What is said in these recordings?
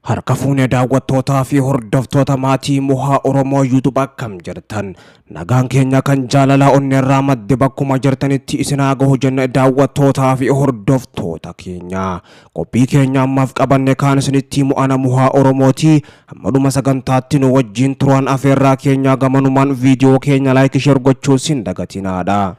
Harka fuune daawwattootaa fi hordoftoota maatii Mohaa Oromoo YouTube, akkam jirtan? Nagaan keenya kan jaalalaa onneerraa madde bakkuma jirtanitti isin haa gahu jenna. Daawwattootaa fi hordoftoota keenya, qophii keenya ammaaf qabanne kaan isinitti himu ana Mohaa Oromooti. Hammadhuma sagantaatti nu wajjin turan afeerraa keenya. Gamanumaan viidiyoo keenya like, share gochuu sin dagatinaadha.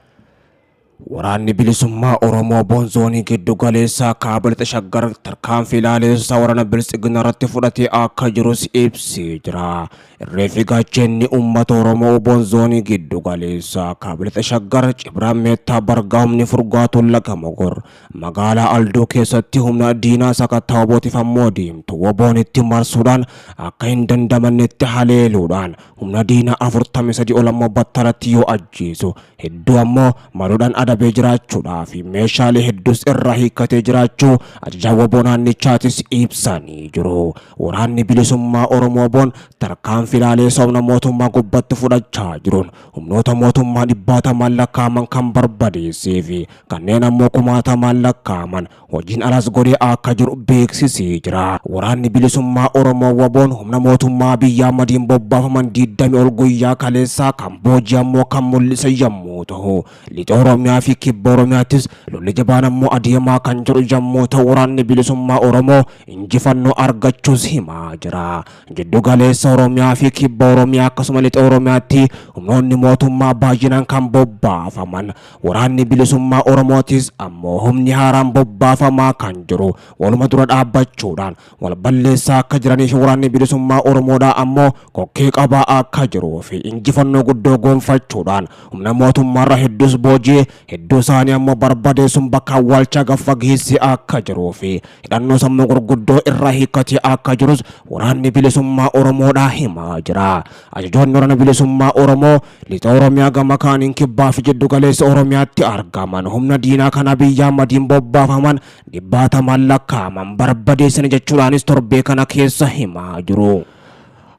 Waraanni bilisummaa Oromoo WBOn zoonii giddu galeessaa kaaba lixa Shaggar tarkaanfii ilaaleessaa waraana Biltsiginnaa irratti fudhatee akka jirus ibsee jira. Irree fi gaachenni uummata Oromoo WBOn zoonii giddu galeessaa kaaba lixa Shaggar Cibraa Meettaa Bargaa humni furgaatuun laga Mogor magaalaa Alduu keessatti humna diinaa sakattaa WBOtiif ammoo deemtu WBOn itti marsuudhaan akka hin dandamannetti haleeluudhaan humna diinaa 43 ol ammoo battalatti yoo ajjeesu, hedduu ammoo maduudhaan adabee jiraachuudhaa fi meeshaalee hedduus irraa hiikkatee jiraachuu ajajaa WBO naannichaatis ibsanii jiru. Waraanni bilisummaa Oromoo WBOn tarkaanfii ilaaleessa humna mootummaa gubbatti fudhachaa jiruun humnoota mootummaa dhibbaatamaan lakkaa'aman kan barbadeessee fi kanneen ammoo kumaatamaan lakkaa'aman hojiin alas godhee akka jiru beeksisee jira. Waraanni bilisummaa Oromoo WBOn humna mootummaa biyya Ahmadiin bobbaafaman 20 ol guyyaa kaleessaa kan boojii ammoo kan mul'ise yommuu ta'u, lixa Oromiyaa fi kibba Oromiyaattis lolli jabaan ammoo adeemaa kan jiru yommuu ta'u, waraanni bilisummaa Oromoo injifannoo argachuus himaa jira. Giddu galeessa Oromiyaa fi kibba Oromiyaa akkasuma lixa Oromiyaatti humnoonni mootummaa baay'inaan kan bobbaafaman, waraanni bilisummaa Oromootis ammoo humni haaraan bobbaafamaa kan jiru waluma dura dhaabbachuudhaan wal balleessaa akka jiranii fi waraanni bilisummaa Oromoodhaa ammoo kokkee qabaa akka jiruu fi injifannoo guddoo gonfachuudhaan humna mootummaarra hedduus boojii, hedduu isaanii ammoo barbadeessuun bakka awwaalchaa gaffa geessee akka jiruu fi hidhannoo sammuu gurguddoo irraa hiikkatee akka jirus waraanni bilisummaa Oromoodhaa himaa jira. Ajajoonni waraana bilisummaa Oromoo lixa Oromiyaa gama kaaniin kibbaa fi jiddu galeessa Oromiyaatti argaman humna diinaa kana biyya Ahmadiin bobbaafaman dhibbaatamaan lakkaa'aman barbadeessan jechuudhaanis torbee kana keessa himaa jiru.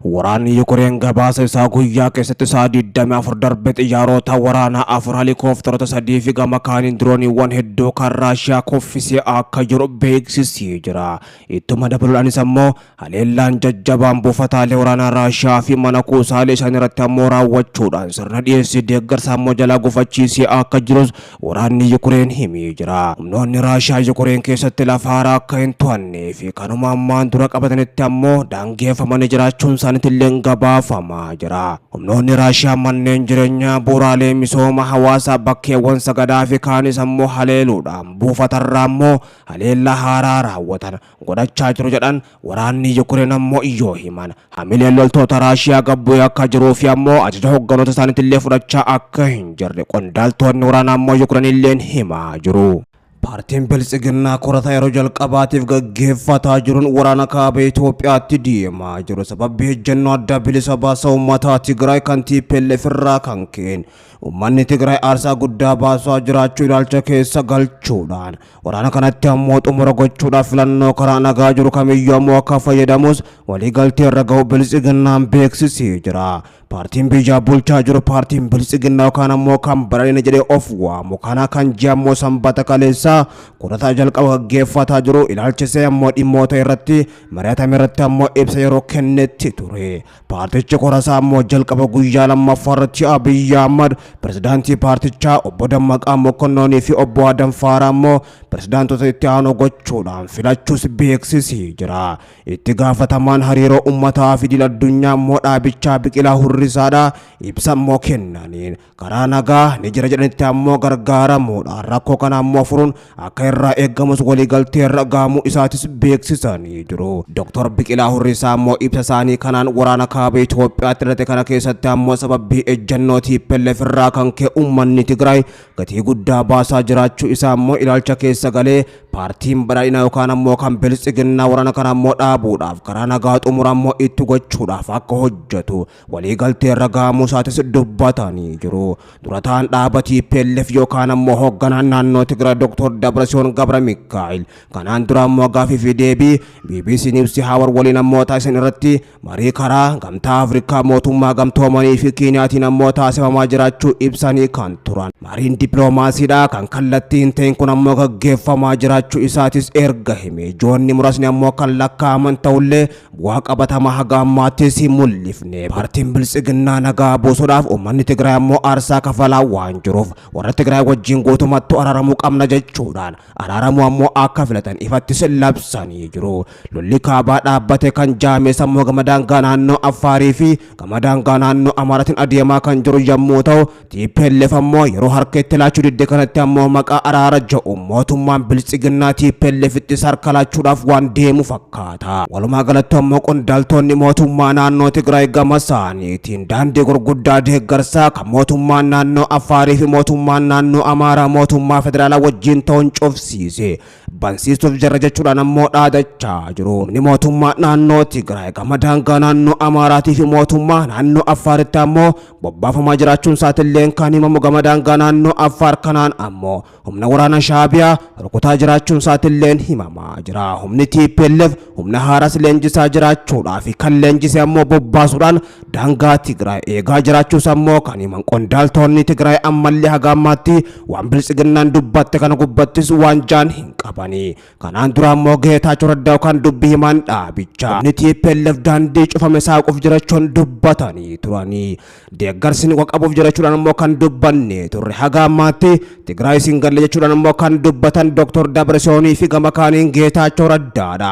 Waraanni Yukureen gabaasa isaa guyyaa keessatti sa'a 24 darbe xiyyaarota waraanaa afur, helikoophterota sadii fi gama kaaniin dirooniiwwan hedduu kan Raashiyaa kuffisee akka jiru beeksisee jira. Ittuma dabaluudhaanis ammoo haleellaan jajjabaan buufataalee waraanaa Raashiyaa fi mana kuusaalee isaanii irratti ammoo raawwachuudhaan sirna dhiyeessii deeggarsa ammoo jalaa gufachiisee akka jirus waraanni Yukureen himee jira. Humnoonni Raashiyaa Yukureen keessatti lafa haaraa akka hin to'annee fi kanuma ammaan dura qabatanitti ammoo daangeffamanii jiraachuun isaaniitillee gabaafamaa jira. Humnoonni Raashiyaa manneen jireenyaa, bu'uuraalee misooma hawaasaa, bakkeewwan sagadaa fi kaanis ammoo haleeluudhaan buufatarraa ammoo haleellaa haaraa raawwatan godhachaa jiru jedhan waraanni Yukureen ammoo yoo himan. Hamileen loltoota Raashiyaa gabbu'ee akka jiruu fi ammoo ajaja hogganoota isaaniitillee fudhachaa akka hin jirre qondaaltonni waraanaa ammoo Yukureen illeen himaa jiru. Paartiin Biltsiginnaa korata yeroo jalqabaatiif gaggeeffataa jiruun waraana kaaba Itoophiyaatti deemaa jiru. Sababbi ejjennoo adda bilisa baasaa uummataa Tigraay kan TPLF irraa kan ka'een uummanni Tigraay aarsaa guddaa baasaa jiraachuu ilaalcha keessa galchuudhaan waraana kanatti ammoo xumura gochuudhaaf filannoo karaa nagaa jiru kamiyyuu ammoo akka fayyadamus waliigaltee irra ga'u Biltsiginnaan beeksisee jira. Paartiin biyyaa bulchaa jiru, paartiin Biltsiginnaa yookaan ammoo kan badhaadhina jedhee of waamu kana, kan ji'a ammoo sanbata kaleessaa kurataa jalqaba gaggeeffataa jiru ilaalchisee ammoo dhimmoota irratti mari'atame irratti ammoo ibsa yeroo kennetti ture. Paartichi korasaa ammoo jalqaba guyyaa lammaffaa irratti Abiyyi Ahmad pirezidaantii paartichaa, obbo Dammaqaa Mokonnoonii fi obbo Adam Faaraa ammoo pirezidaantota itti aanoo gochuudhaan filachuus beeksisee jira. Itti gaafatamaan hariiroo uummataa fi idil addunyaa immoo dhaabichaa Biqilaa Hurrisaadha. Ibsa immoo kennaniin karaa nagaa ni jira jedhanitti ammoo gargaaramuudhaan rakkoo kana ammoo furuun akka irraa eegamus waliigaltee irra gahamuu isaatis beeksisanii jiru. Dr. Biqilaa Hurrisaa ammoo ibsa isaanii kanaan waraana kaaba Itoophiyaatti dhalate kana keessatti ammoo sababii ejjennoo TPLF irraa kan ka'e uummanni Tigraay gatii guddaa baasaa jiraachuu isaa ammoo ilaalcha keessa galee paartiin badhaadhinaa yookaan ammoo kan Biltsiginnaa waraana kana ammoo dhaabuudhaaf karaa nagaa xumura ammoo itti gochuudhaaf akka hojjetu waliigaltee waliigaltee irra gahamuu isaatis dubbatanii jiru. Dura ta'aan dhaaba TPLF yookaan ammoo hoogganaan naannoo Tigraay Dr. Dabratsiyoon Gabra Mikaa'el kanaan dura ammoo gaafii fi deebii BBC News Hawar waliin ammoo taasisan irratti marii karaa Gamtaa Afrikaa, mootummaa gamtoomanii fi Kiiniyaatiin ammoo taasifamaa jiraachuu ibsanii kan turan. Mariin dippiloomaasiidha kan kallattii hin ta'in kun ammoo gaggeeffamaa jiraachuu isaatis erga hime. Joonni muraasni ammoo kan lakkaa'aman ta'ullee bu'aa qabatamaa haga ammaattis hin mul'ifne. Paartiin Biltsiginnaa nagaa buusuudhaaf uummanni Tigraay ammoo aarsaa kafalaa waan jiruuf warra Tigraay wajjin guutummattu araaramuu qabna jechuudhaan araaramuu ammoo akka filatan ifattis labsanii jiru. Lolli kaabaa dhaabbate kan jaames ammoo gama daangaa naannoo Affaarii fi gama daangaa naannoo Amaaraatiin adeemaa kan jiru yommuu ta'u, TPLF ammoo yeroo harka itti laachuu didde kanatti ammoo maqaa araara jedhu mootummaan Biltsiginnaa TPLFittis harka laachuudhaaf waan deemu fakkaata. Walumaa galatti ammoo qondaaltonni mootummaa naannoo Tigraay gama isaaniitiin daandii gurguddaa deeggarsaa kan mootummaan naannoo Affaarii fi mootummaan naannoo Amaaraa mootummaa federaalaa wajjin ta'uun cufsiise bansiisuuf jirra jechuudhaan ammoo dhaadachaa jiru. Humni mootummaa naannoo Tigraay gama daangaa naannoo Amaaraatii fi mootummaa naannoo Affaaritti ammoo bobbaafamaa jiraachuun isaatilleen kan himamu gama daangaa naannoo Affaar kanaan ammoo humna waraana Shaabiyaa rukutaa jiraachuun isaatilleen himamaa jira. Humni TPLF humna haaraas leenjisaa jiraachuudhaa fi kan leenjise ammoo bobbaasuudhaan daangaa Tigraay eegaa jiraachuus ammoo kan himan qondaaltonni Tigraay ammallee haga ammaatti waan Biltsiginnaan dubbatte kana gubbattis waan jaan hin qabani. Kanaan dura ammoo Geetaachoo Raddaa kan dubbi himan dhaabichaa humni TPLF daandii cufame saaquuf jirachuun dubbatanii turanii. Deeggarsi nu qaqqabuuf jirachuudhaan ammoo kan dubbanne turre haga ammaatti Tigraay sin galle jechuudhaan ammoo kan dubbatan Dr. Dabresiyoonii fi gama kaaniin Geetaachoo Raddaadha.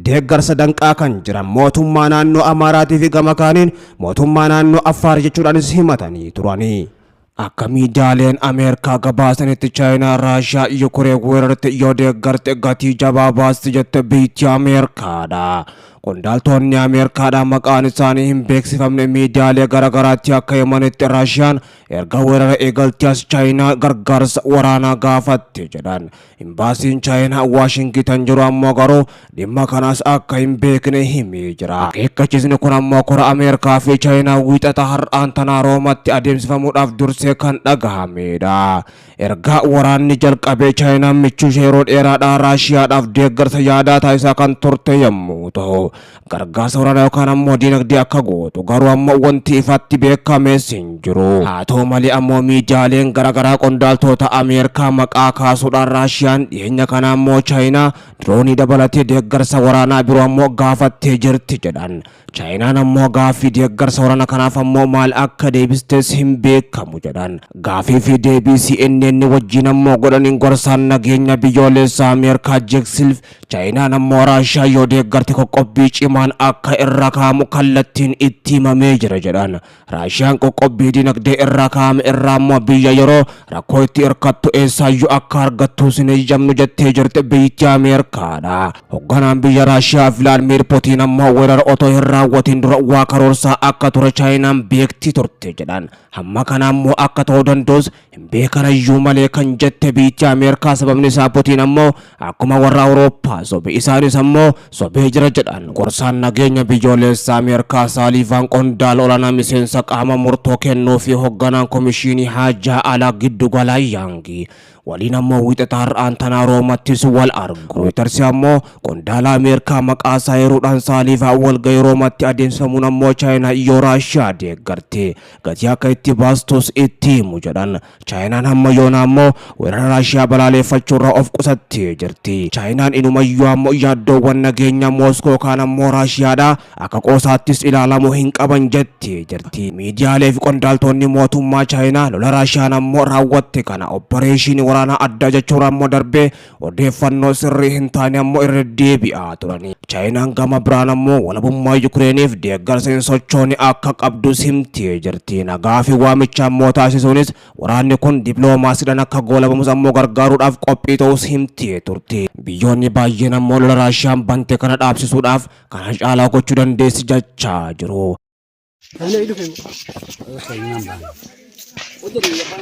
Deeggarsa danqaa kan jiran mootummaa naannoo Amaaraatii fi gama kaaniin mootummaa naannoo Affaar jechuudhaanis himatanii turanii. Akka miidiyaaleen Ameerikaa gabaasanitti Chaayinaa Raashiyaa Yukureen weerarte yoo deeggarte gatii jabaa baasti jette biyyi Ameerikaadha. Qondaaltonni Ameerikaadha maqaan isaanii hin beeksifamne miidiyaalee garaagaraatti akka himanitti Raashiyaan erga weerara eegaltee as Chaayinaa gargaarsa waraanaa gaafatte jedhan. Imbaasiin Chaayinaa Waashingitan jiru ammoo garuu dhimma kanaas akka hin beekne himee jira. Akeekkachiisni kun ammoo kora Ameerikaa fi Chaayinaa wiixata har'aan tanaa Roomatti adeemsifamuudhaaf dursee kan dhagahamedha. Erga waraanni jalqabee Chaayinaan michuu ishee yeroo dheeraadhaa Raashiyaadhaaf deeggarsa yaadaa taasisaa kan turte yommuu ta'u, gargaarsa waraanaa yookaan ammoo diinagdee akka gootu garuu ammoo wanti ifatti beekames hin jiru. Haa ta'u malee ammoo miidiyaaleen garaagaraa qondaaltota Ameerikaa maqaa kaasuudhaan Raashiyaan dhiyeenya kana ammoo Chaayinaa diroonii dabalatee deeggarsa waraanaa biroo ammoo gaafattee jirti jedhan. Chaayinaan ammoo gaaffii deeggarsa waraanaa kanaaf ammoo maal akka deebistes hin beekamu jedhan. Gaaffii fi deebii CNN wajjin ammoo godhaniin gorsaan nageenya biyyoolessaa Ameerikaa Jake Sullivan Chaayinaan ammoo Raashiyaa yoo deeggarte qoqqobbii cimaan akka irra kaa'amu kallattiin itti himamee jira jedhan. Raashiyaan qoqqobbii dinagdee irra kaa'ame irraa ammoo biyya yeroo rakkoo itti hirkattu eessaayyuu akka argattu sin eeyyamnu jettee jirti biyyi Ameerikaadha. Hoogganaan biyya Raashiyaa Vilaadimiir Putiin ammoo weerara otoo hin raawwatin dura waa karoorsaa akka ture Chaayinaan beekti turte jedhan. Hamma kana ammoo akka ta'uu danda'us hin beekanayyuu malee kan jette biyyi Ameerikaa sababni isaa Putiin ammoo akkuma warra Awurooppaa sobe isaanis ammoo sobee jira jedhan. Gorsaan nageenya biyyoolessaa Ameerikaa Saaliivaan qondaala olaanaa miseensa qaama murtoo kennuu fi hoogganaan komishinii haajaa alaa giddu galaa Yaangi waliin ammoo wiixata har'aan tanaa Roomattis wal argu. Reuters ammoo qondaala Ameerikaa maqaa isaa yeroodhaan Saaliivaan walgahii Roomatti adeemsifamuun ammoo Chaayinaa yoo Raashiyaa deeggarte gatii akka itti baastus itti himu jedhan. Chaayinaan hamma yoona ammoo weerara Raashiyaa balaaleffachuurraa of qusattee jirti. Chaayinaan inumayyuu ammoo yaaddoowwan nageenya Mooskoo kaan ammoo Raashiyaadha akka qoosaattis ilaalamuu hin qaban jettee jirti. Miidiyaalee fi qondaaltonni mootummaa Chaayinaa lola Raashiyaan ammoo raawwatte kana oppareeshinii waraanaa addaa jechuun ammoo darbee odeeffannoo sirrii hin taane ammoo irra deebi'aa turani. Chaayinaan gama biraan ammoo walabummaa Yukireeniif deeggarsa hin sochoone akka qabdus himtee jirti. Nagaa fi waamicha ammoo taasisuunis waraanni kun dippiloomaasiidhaan akka goolabamus ammoo gargaaruudhaaf qophii ta'us himtee turte. Biyyoonni baay'een ammoo lola Raashiyaan bante kana dhaabsisuudhaaf kana caalaa gochuu dandeessi jechaa jiru.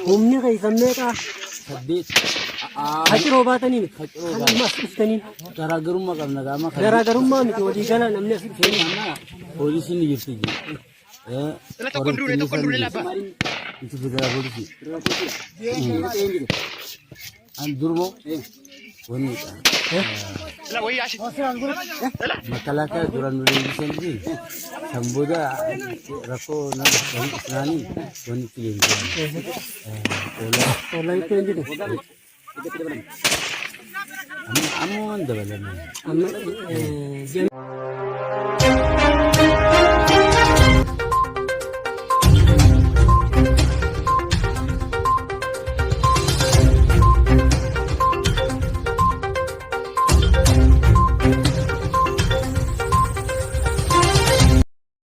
Humni keessan meeqa? 8. Haciroo baatanii miti. Kan amma as dhuftanii. Garaagarummaa qabna gaama. Garaagarummaa miti, walii gala namni as dhufee. Poolisiin ni jirti. Itti federal poolisii. An durmoo wanni makalaakaa duraan nu leenjisan fi san booda rakkoo nama naanii wanni itti leenjisan. Xoolaa itti leenjite. Ammoo dabalame. Amma ji'a